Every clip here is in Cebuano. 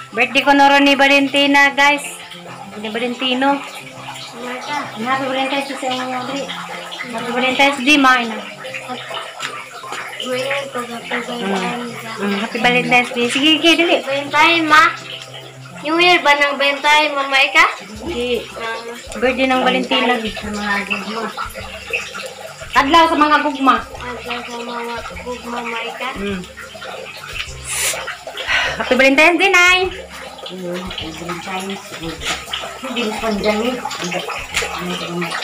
Birthday ko noro ni Valentina, guys. Ni Valentino. Happy Valentine's Day sa mga dali. Happy Valentine's Day, ma. Ina. Happy Valentine's Day. Sige, sige, dali. Valentine, ma. New Year ba ng Valentine, mama ka? Sige. Birthday ng Valentina. Adlaw sa mga gugma. Adlaw sa mga gugma, ma ka. Happy Valentine's Day, Nay. Valentine's Day. Hindi ko dyan. And on we'll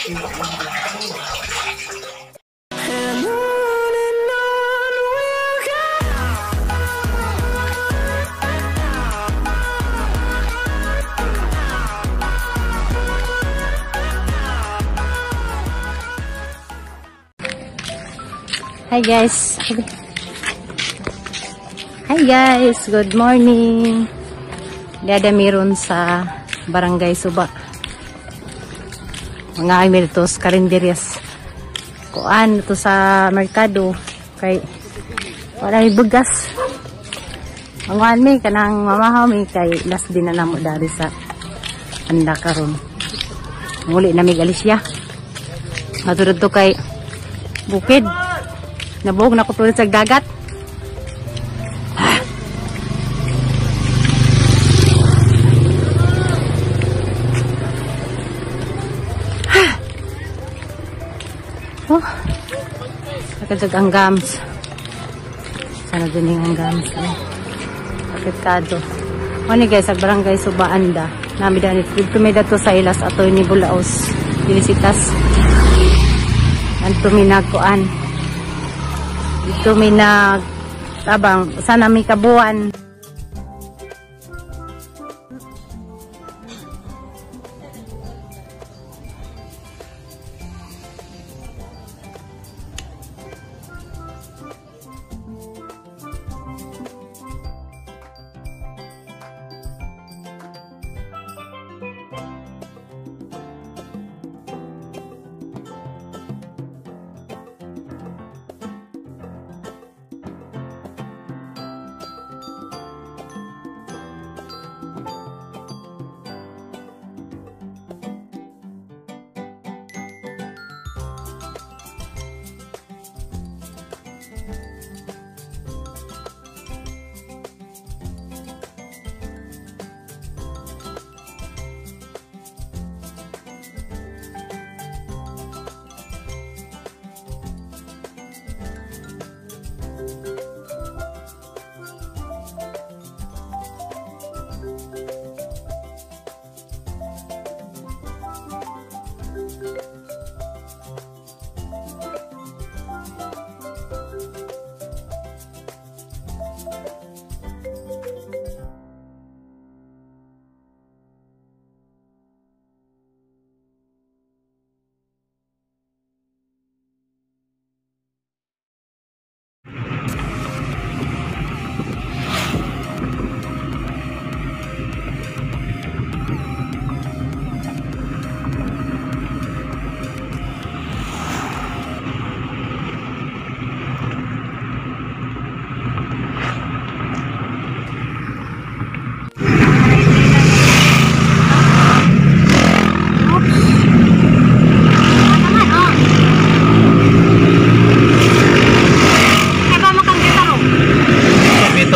go. Hi guys. Hi guys, good morning. Dada meron sa Barangay Suba. Mga Emiltos Karinderias. Kuan to sa merkado kay wala may bugas. Ang kuan mi kanang mamahaw mi kay last din na namo dari sa anda karon. Muli na mig Alicia. Matulad to kay bukid. Nabuhog na ko tulad sa dagat. Oh. Nakadag ang gams. Sana din yung gams. Eh. Apektado. Ano guys, sa Barangay Subaanda. Nami dani dito may dato sa ilas ato ni Bulaos. Dilisitas. Anto mi nagkuan. Dito may nagtabang. Sana may kabuan.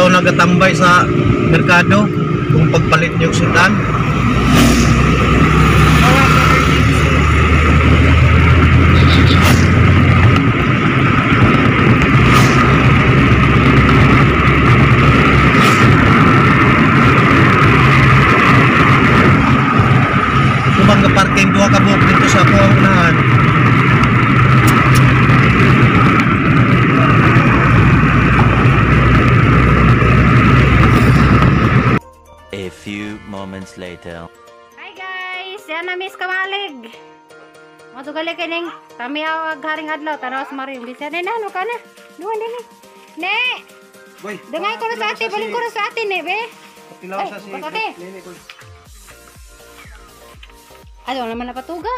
Nagatambay sa merkado kung pagpalit niyo sudan. Subang nga parking duha ka buok dito sa ako ang unahan. A few moments later. Hi guys, yan na Miss Kamalig. Matugali kining tamiyaw ag haring adlaw tanaw sa Mario. Bisa na ano ka na. Duwan din. Ne. Boy. Dungay ko na sa ate, balik ko na sa ate ne, be. Patilaw sa si. Nene ko. Ano naman napatuga?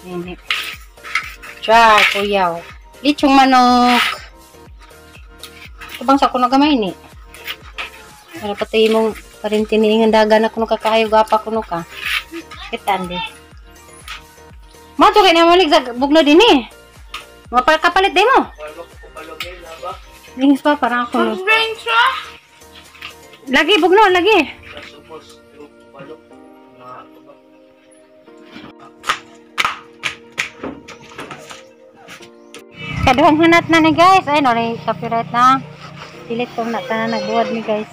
Nene. Tsa, kuyaw. Lechong manok. Tabang sa kuno gamay ni. Para pati imong parintiniingan dagan na kuno kakaayo gapa kuno ka. Kitan di. Mo to kay na malig sa bugno din eh. Mapakapalit din mo. Dingis pa parang ako. Lagi bugno lagi. Kaduhang hunat na ni guys. Ay no, ni copyright na. Delete ko na tanan nagbuwad ni guys.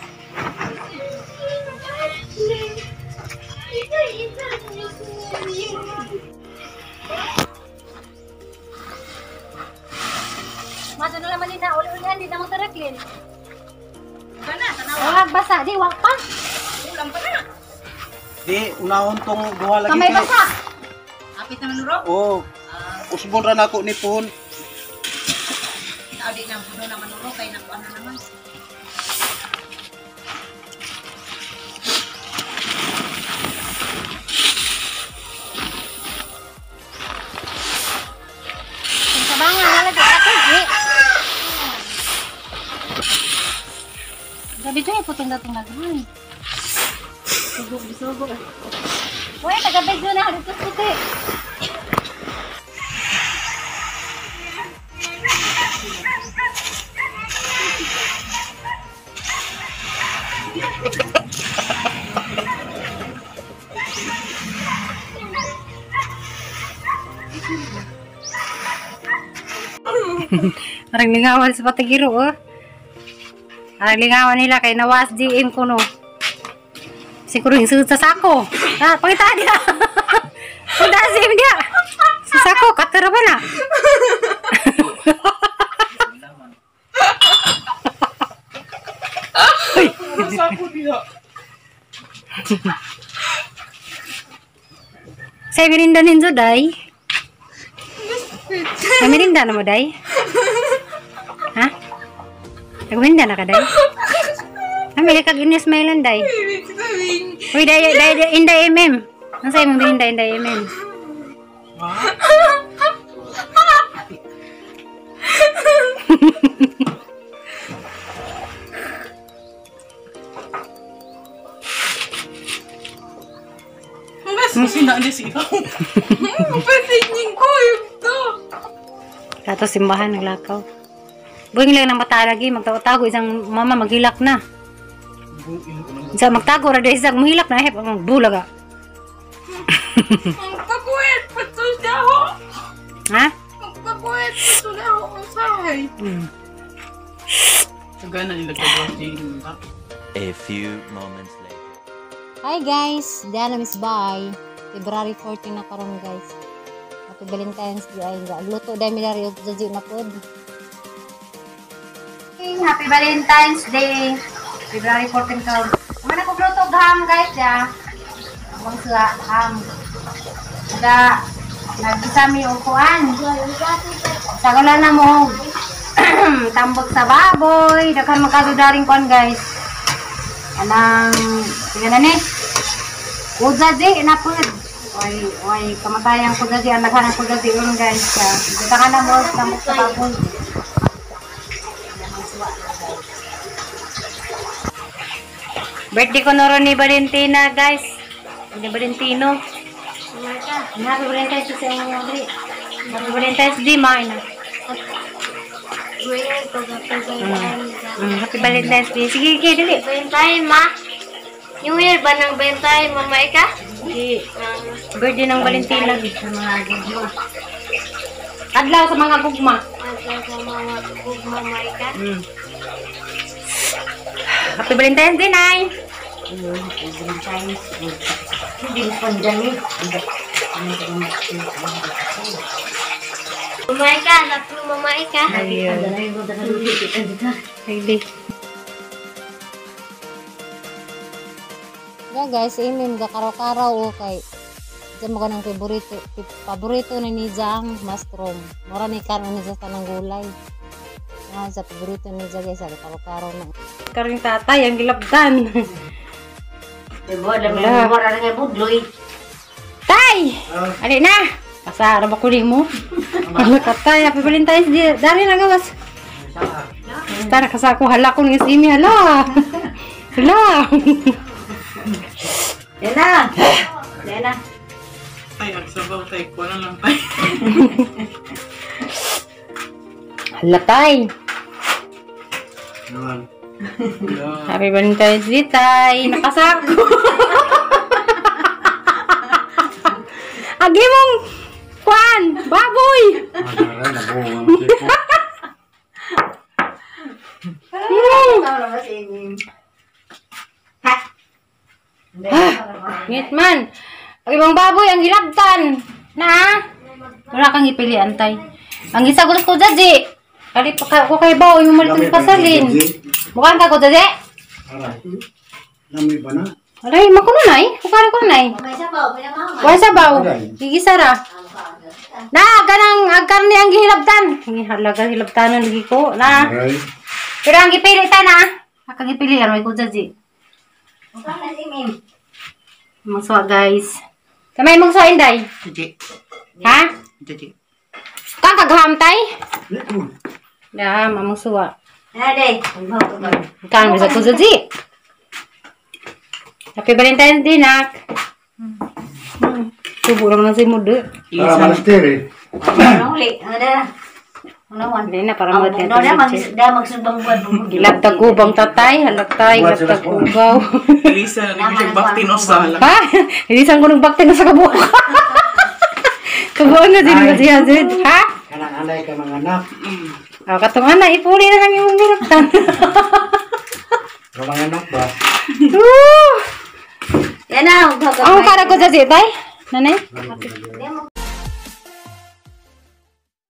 Maso na naman nina uli-ulihan di na mo taraklin. Wag basa di wag pa. Ulam pa na. Di unahon tong duha lagi. Kamay basa. Apit naman ro. Oh. Usbon ra nako ni pohon. Tao di na puno naman ro kay nakuan na naman. Sabangan wala di ako di. Gabi dyan, putong datong naghan. Sugo, sugo. Uy, taga-video na, dito puti. Parang lingawan sa patigiro, oh. Parang lingawan nila kay nawas DM ko no. Siguro yung sud sa sako. Ah, pakita dia. Pakita si dia. Sa sako katara ba na? Uy, sako diha. Sa merinda ninyo, day? Sa merinda na mo, day? Ha? Nagmerinda na ka, day? Amili kag Ines Mailan, day? Uy, day, day, day, inday MM. Ano sa'yo mong merinda, inday MM? Kato simbahan naglakaw. Buing lang ng mata lagi magtago-tago isang mama maghilak na. Sa magtago ra isang muhilak na hep ang bulaga. Magpakuwet patul daho. Ha? Magpakuwet patul daho usahay. Tagana nila kagawa. A few moments later. Hi guys, Diana Miss Bye. February 14 na karon guys. Happy Valentine's Day ay luto dai mi dari og jaji na pod. Happy Valentine's Day. February 14 karon. Kuman ako luto og ham guys ya. Ang sila ham. Da nagkisami og kuan. Sagala na mo tambok sa baboy. Daghan man kaso daring kuan guys. Anang tingnan ni. Kujaji na pod. Oy, oy, kamatayan kujaji ang daghan ang kujaji ron guys. Daghan na mo tambok sa baboy. Birthday ko noro ni Valentina guys. Ni Valentino. Happy Valentine's Day sa inyo, Andre. Happy Valentine's Day, ma. Happy Valentine's Day. Sige, sige, dali. Valentine, ma. New Year ba ng Valentine, mama ika? Sige. Birthday ng Valentina. Adlaw sa mga gugma. Adlaw sa mga gugma, ma ika. Happy Valentine's Day, Nay. Happy Valentine's Day. Mama ika, love you, mama ika. Ready. Yeah guys, imim ga karaw-karaw okay. Diyan mo ka ng paborito, paborito ni Niza ang mushroom. Mura ni karon ni sa tanang gulay. Ah, sa paborito ni Niza guys, karaw-karaw na. Karing tatay ang gilabdan. Tay! Ali na! Pasara ba kuling mo? Ano katay? Happy Valentine's Day. Dari na gawas. Tara kasako hala ko ni Imi hala. Hala. Yan na. Yan na. Ay, agsabaw tayo. Kuha na lang tayo. Hala tay. Happy Valentine's Day, tay. Nakasako. Agi mong kuan, baboy. Ngit man. Ang ibang baboy ang gilabtan. Na? Wala kang ipilian tay. Ang gisagol ko jaji. Kali pa ko kay bawo yung malit pasalin. Mukaan ka ko jaji. Nami ba na? Aray, makuno nay. Kukari ko nay. May sabaw, pinamahal. Wala sabaw. Gigisara. Na, ganang ang karne ang gihilabtan. Halaga hilabtanon lagi ko. Na. Pero ang gipili ta na. Akang gipili aron ko jaji. Mukha na si Mim. Magsuwa guys. Kamay mong suwa inday. Jaji. Ha? Jaji. Kang kagham tay? Ya, mamang suwa. Yan, Kang bisa ko jaji. Happy Valentine's Day, nak. Tubo naman si Mudo. Para malastiri. Uli. Ano na? Hindi na, para Ang maganda. bugnaw na, magsubang buwan. Gilabtag gubang tatay, halagtay, gilabtag gubaw. Elisa, naging bakti no sa halak. Ha? Ilisan ko ng bakti na sa kabuok. Kabuok na din ba siya, Zed? Ha? Kanang anay ka mga anak. Ah, katong ana, ipuli na lang yung gilabtan. Ka mga anak ba? Woo! Yan na, Ang kara ko dyan, tay? Nanay? Yan.